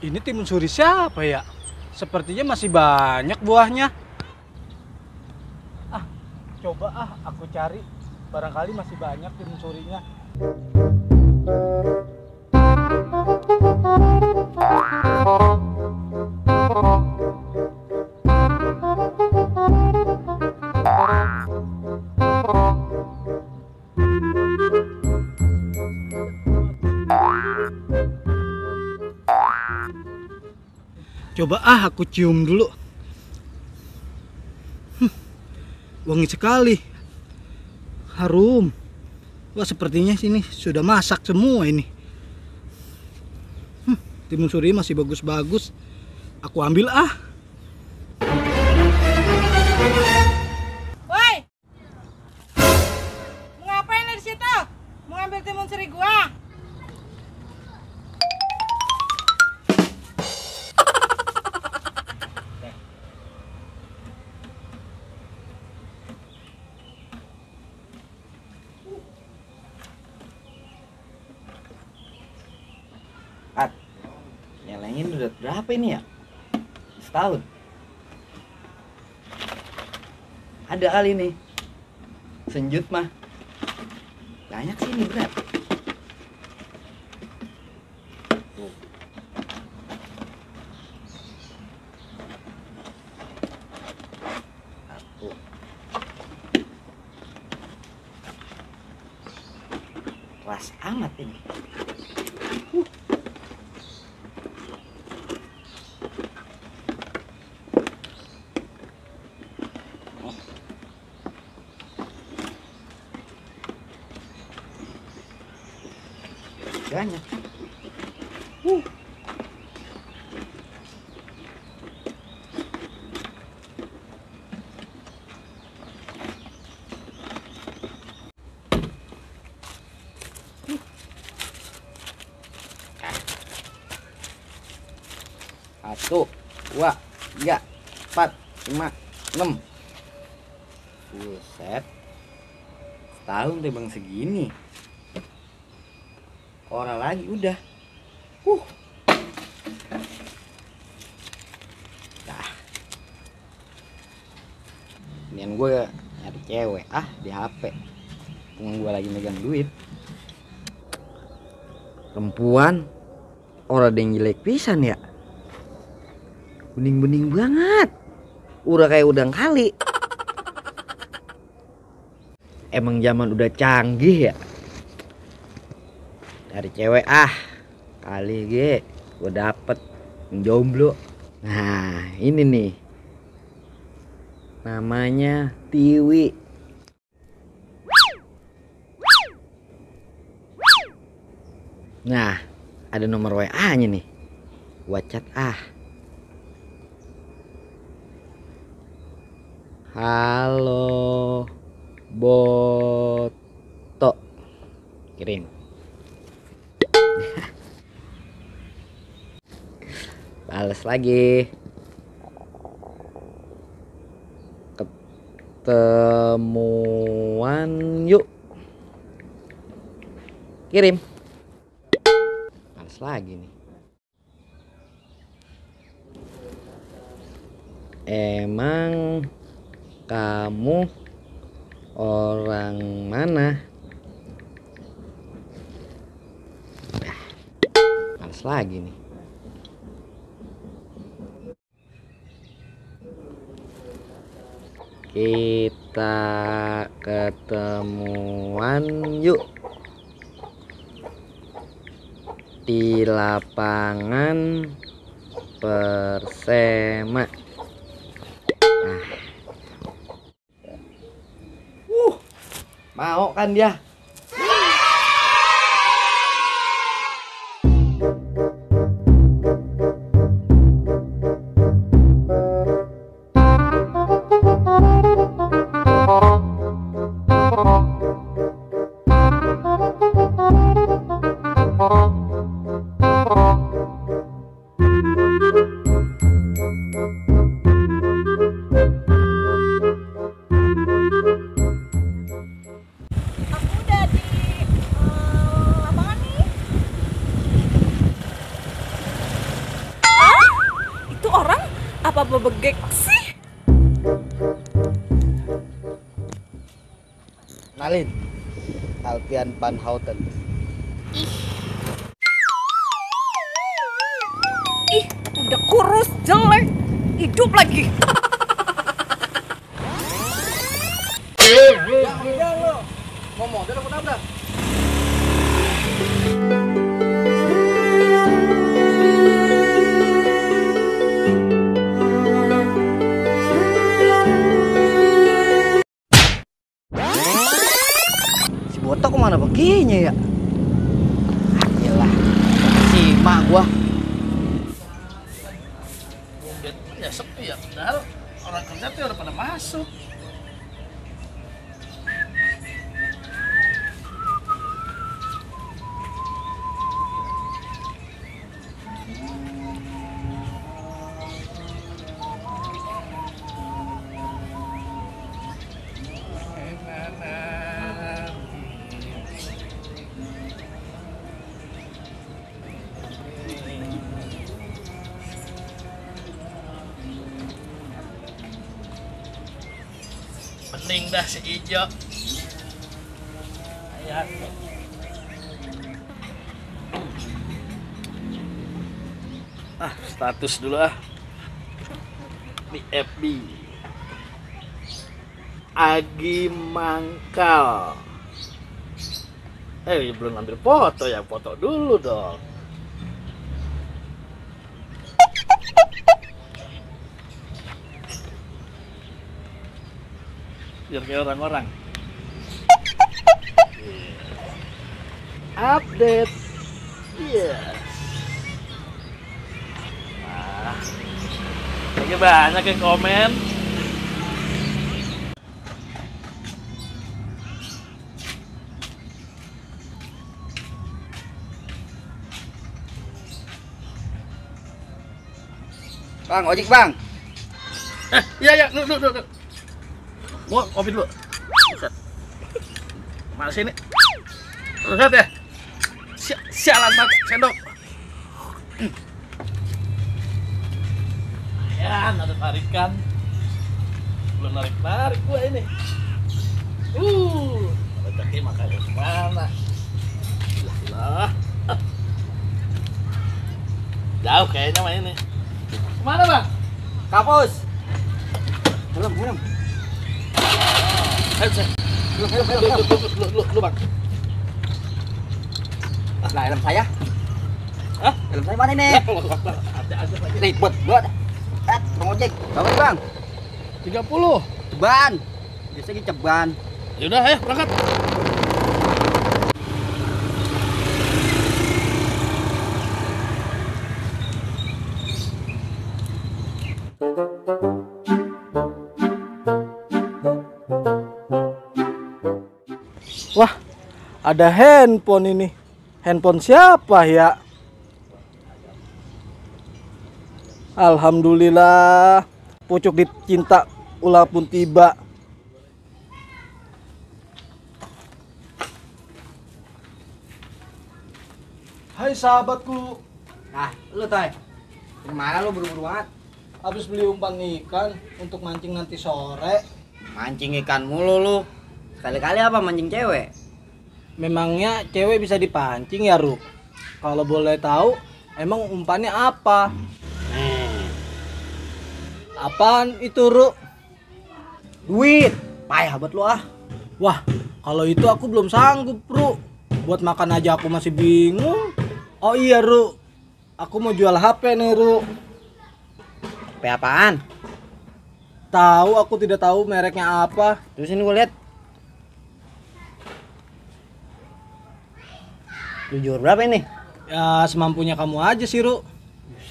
Ini timun suri siapa ya? Sepertinya masih banyak buahnya. Coba aku cari. Barangkali masih banyak timun surinya. Coba aku cium dulu. Wangi sekali. Harum. Wah, sepertinya sini sudah masak semua ini. Timun suri masih bagus-bagus. Aku ambil Woi, mau ngapain di situ? Mau ngambil timun suri gua? At, nyelengin udah berapa ini ya? Setahun. Ada kali nih. Senjut mah. Banyak sih ini berat. Tuh. Satu. Keras amat ini. Banyak. Satu, dua, tiga, empat, lima, enam. Buset. Setahun tuh bang segini. Orang lagi udah. Nah. Inian gue nyari cewek di HP. Gue lagi megang duit. Perempuan orang ada yang jelek pisan ya. Bening-bening banget. Udah kayak udang kali. Emang zaman udah canggih ya. Dari cewek kali gue dapet jomblo. Nah ini nih namanya Tiwi. Nah ada nomor WA nya nih, gua chat halo Boto, kirim. Balas lagi. Ketemuan yuk. Kirim. Balas lagi nih. Emang kamu orang mana? Balas lagi nih. Kita ketemuan yuk di lapangan Persema. Mau kan dia? bebegek sih? Nalin, Alfian van Houten. Ih, udah kurus, jelek, hidup lagi. Ya lo, ngomong udah aku nabrak. Si botak kemana begini ya? Yalah, si mak gua. Ya sepi ya, padahal orang kerja tuh udah pada masuk. Pening dah si Ijo. Ayat. Status dulu di FB. Agi Mangkal. Belum ambil foto ya, foto dulu dong. Biar kayak orang-orang. Update. Yes. Nah, lagi banyak yang komen. Bang, ojek bang. Iya, duduk. Mau kopi dulu. Buset. Mana sini? Lihat ya. Sialan banget, sendok. Ya, ada tarikan. Belum narik gua ini. Rezeki makanya kemana? Lah. Jauh kayaknya mah ini. Kemana bang? Kapus. Helm. Lu bang. Lah helm saya. Hah? Helm saya mana ini? Ada aja lagi. Ribet buat. Bang ojek. Berapa bang? 30. Ceban. Biasanya ceban. Yaudah, ayo berangkat. Wah, ada handphone ini. Handphone siapa ya? Alhamdulillah, pucuk dicinta ulah pun tiba. Hai sahabatku, Nah, lu Toy. Kemana lu buru-buru banget? habis beli umpan ikan untuk mancing nanti sore. Mancing ikan mulu lu. Sekali-kali apa mancing cewek? Memangnya cewek bisa dipancing ya, Ru? Kalau boleh tahu, emang umpannya apa? Apaan itu, Ru? Duit. Payah buat lu ah. Wah, kalau itu aku belum sanggup, Ru. Buat makan aja aku masih bingung. Oh iya, Ru. Aku mau jual HP nih, Ru. HP apaan? Tahu, aku tidak tahu mereknya apa. Terus ini gua lihat. Lu jual berapa ini? Ya, semampunya kamu aja sih, Ru.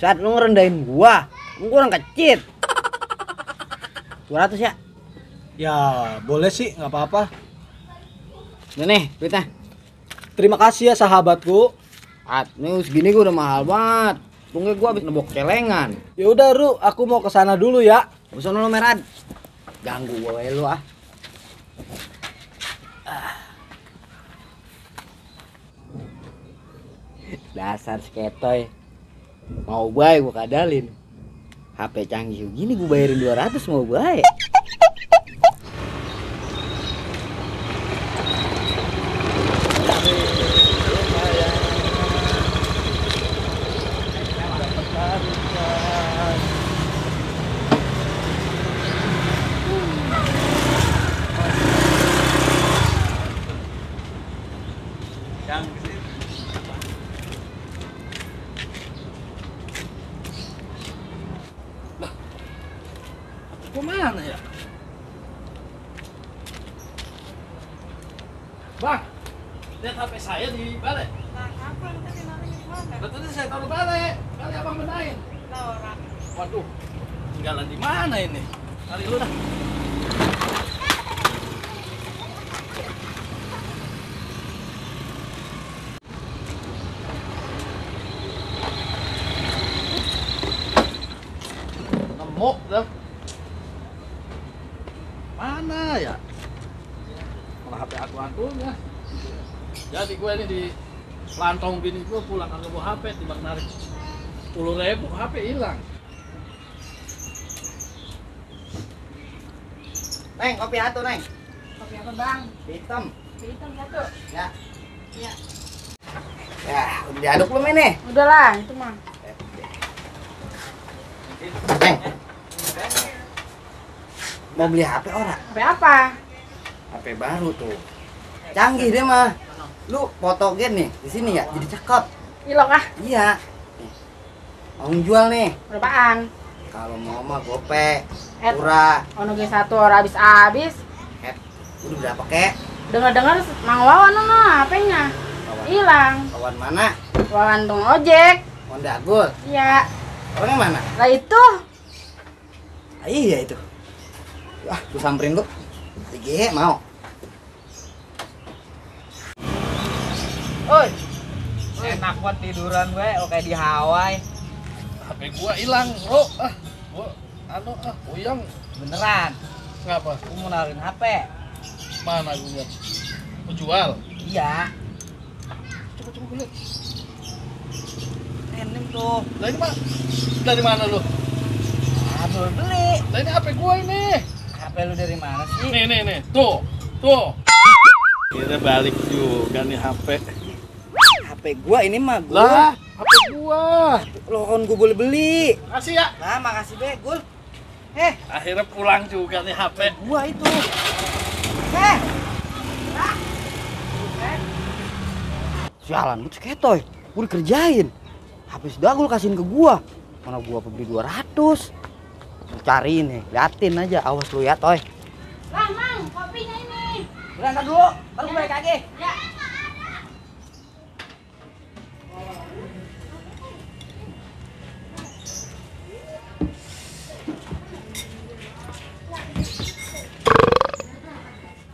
Saat lu ngerendahin gua. Gua orang kecil. 200 ya? Ya, boleh sih, nggak apa-apa. Nih, duitnya. Terima kasih ya, sahabatku. Nih segini gua udah mahal banget. Tunggu gua habis nebok celengan. Ya udah, Ru, aku mau ke sana dulu ya. Usah lu Merad. Ganggu gua lu ah. Dasar sketoy. Mau baik gua kadalin. HP canggih gini gue bayarin 200 mau baik. Kemana ya? Bang, lihat HP saya di balik. Nah, kapan tadi naruhnya di mana? Betul saya taruh balik. Kali abang benahin. Laura. Waduh, tinggalan di mana ini? Cari lu dah. Nemu dah. Mana ya? Malah HP aku ya. Jadi gue ini di lantong bini gue pulang kagak bawa HP, tiba narik 10.000 HP hilang. Neng, kopi atuh, Neng. Kopi apa, Bang? Hitam. Hitam satu. Ya. Iya. Ya, udah diaduk belum ini? Udahlah, itu mah. Neng. Mau beli HP ora? Kopi apa? HP baru tuh. Canggih deh mah. Lu foto gen nih di sini ya, jadi cakep. Ilok ah. Iya. Nih. Mau jual nih. Berapaan? Kalau mau mah gope, Et. murah. Ono ge satu orang habis-habis. Udah berapa kek? Dengar-dengar Mang Wawan ono HP-nya. Hilang. Kawan mana? Wawan tung ojek. Honda Agul. Iya. Orangnya mana? Lah itu. Ah, iya itu. Ah, lu samperin lu. Tige mau. Oi. Enak buat tiduran gue, kayak di Hawaii. HP gua hilang, bro. Uyang. Beneran. Ngapa? Aku mau nawarin HP. Mana gua? Penjual. Iya. Coba lihat. Enem tuh. Lah ini mah dari mana lu? Aduh, beli. Lah ini HP gua ini. HP lu dari mana sih? Nih. Tuh. Kira balik juga nih HP. HP gua ini mah gua. Lah, HP gua. Lohon gua boleh beli. Makasih ya. Nah, makasih be, Gul. Akhirnya pulang juga nih HP. Gua itu. Sialan, lu ceketoy. Gua dikerjain. HP sudah gua kasihin ke gua. Mana gua beli 200. Lu cariin nih, liatin aja. Awas lu ya, toy. Bang, Mang, kopinya ini. Berangkat dulu, baru balik lagi. Ya.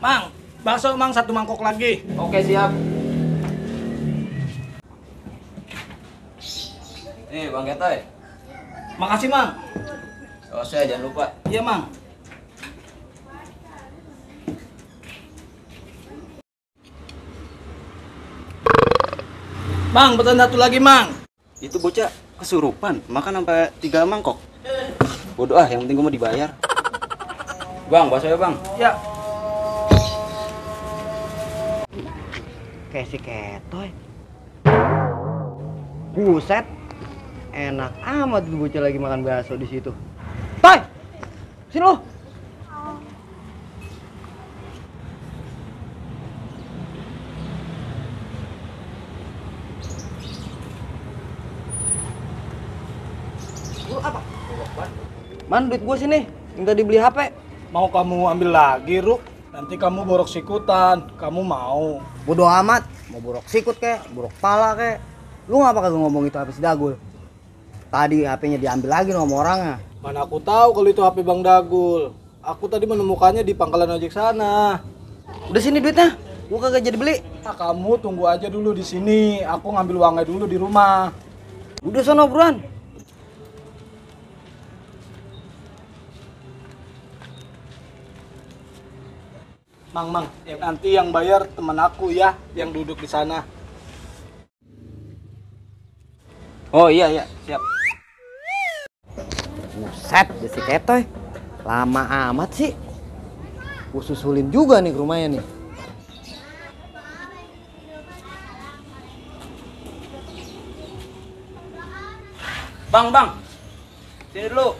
Mang, bakso Mang, satu mangkok lagi. Oke, siap. Nih, Bang Ketoy. Makasih Mang. Sausnya jangan lupa. Iya Mang. Mang, pesan satu lagi Mang. Itu bocah kesurupan, makan sampai 3 mangkok. Bodoh ah, yang penting gua mau dibayar. Bang, bakso ya bang. Ya. Kayak si Ketoy. Buset. Enak amat tuh bocah lagi makan bakso di situ. Toy! Sini lu. Lu apa? Mana duit gua sini? Minta dibeli HP. Mau kamu ambil lagi, Ru? Nanti kamu borok sikutan. Kamu mau? Bodoh amat, mau borok sikut kek, borok pala kek. Lu ngapa kagak ngomong itu HP si Dagul? Tadi HP-nya diambil lagi sama orangnya. Mana aku tahu kalau itu HP Bang Dagul. Aku tadi menemukannya di pangkalan ojek sana. Udah sini duitnya, gua kagak jadi beli. Nah, kamu tunggu aja dulu di sini. Aku ngambil uangnya dulu di rumah. Udah sono buruan. Mang, nanti yang bayar teman aku ya, yang duduk di sana. Oh iya, siap. Set, si Ketoy. Lama amat sih. Gue susulin juga nih ke rumahnya nih. Bang. Sini dulu.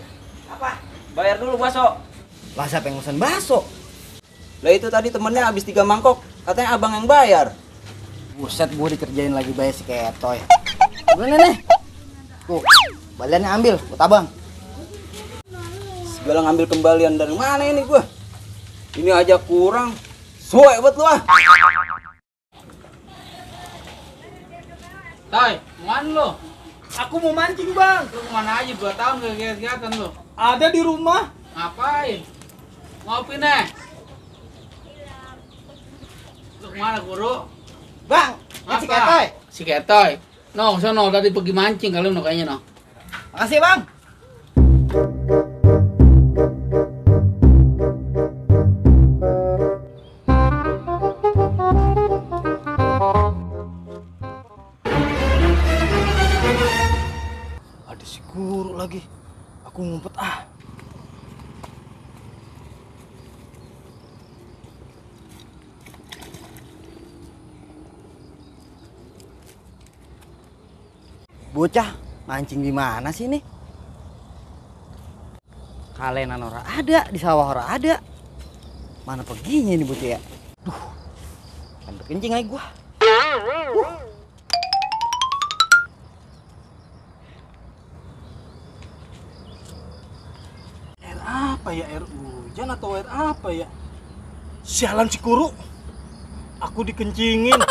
Apa? Bayar dulu bakso. Lah siapa yang pesan bakso? Lah itu tadi temennya habis 3 mangkok. Katanya abang yang bayar. Buset, gue dikerjain lagi bayar si Ketoy. Udah nih. Tuh, baliannya ambil buat abang. Segala ngambil kembalian dari mana ini gua? Ini aja kurang. Suwe buat lu ah. Tay, mana lo? Aku mau mancing, Bang. Lu kemana aja 2 tahun gak kegiatan lo? Ada di rumah. Ngapain? Ngopi nih. Lu kemana guru? Bang, si Ketoy. Si Ketoy. No, sono tadi pergi mancing kali no kayaknya no. Makasih, Bang. Ada si guru lagi. Aku ngumpet ah. Bocah, mancing di mana sih nih? Kalenan ora ada, di sawah ora ada. Mana perginya ini bocah ya? Duh, kan kencing aja gua. Air apa ya? Air hujan atau air apa ya? Sialan si guru. Aku dikencingin.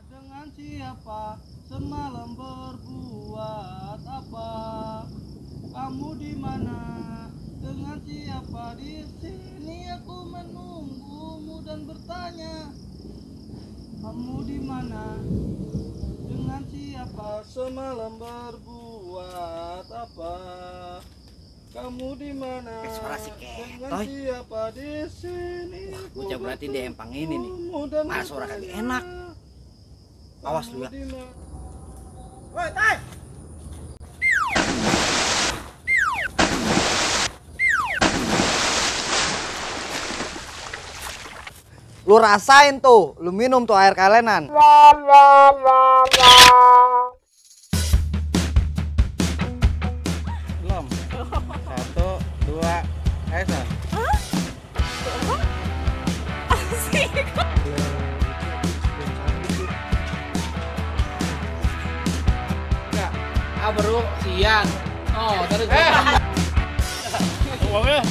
Dengan siapa semalam berbuat apa? Kamu di mana? Dengan siapa di sini aku menunggumu dan bertanya. Kamu di mana? Dengan siapa semalam berbuat apa? Kamu di mana? Suara si Dengan Ketoy. siapa di sini? Bocah berarti dia empang ini nih. Dan Mana suara kagak enak. Awas lu ya. Woi, Tai! Lu rasain tuh, lu minum tuh air kalenan. Belum. 1, 2, ayo. Enggak. Ah baru siang. Oh, tadi gua. Uangnya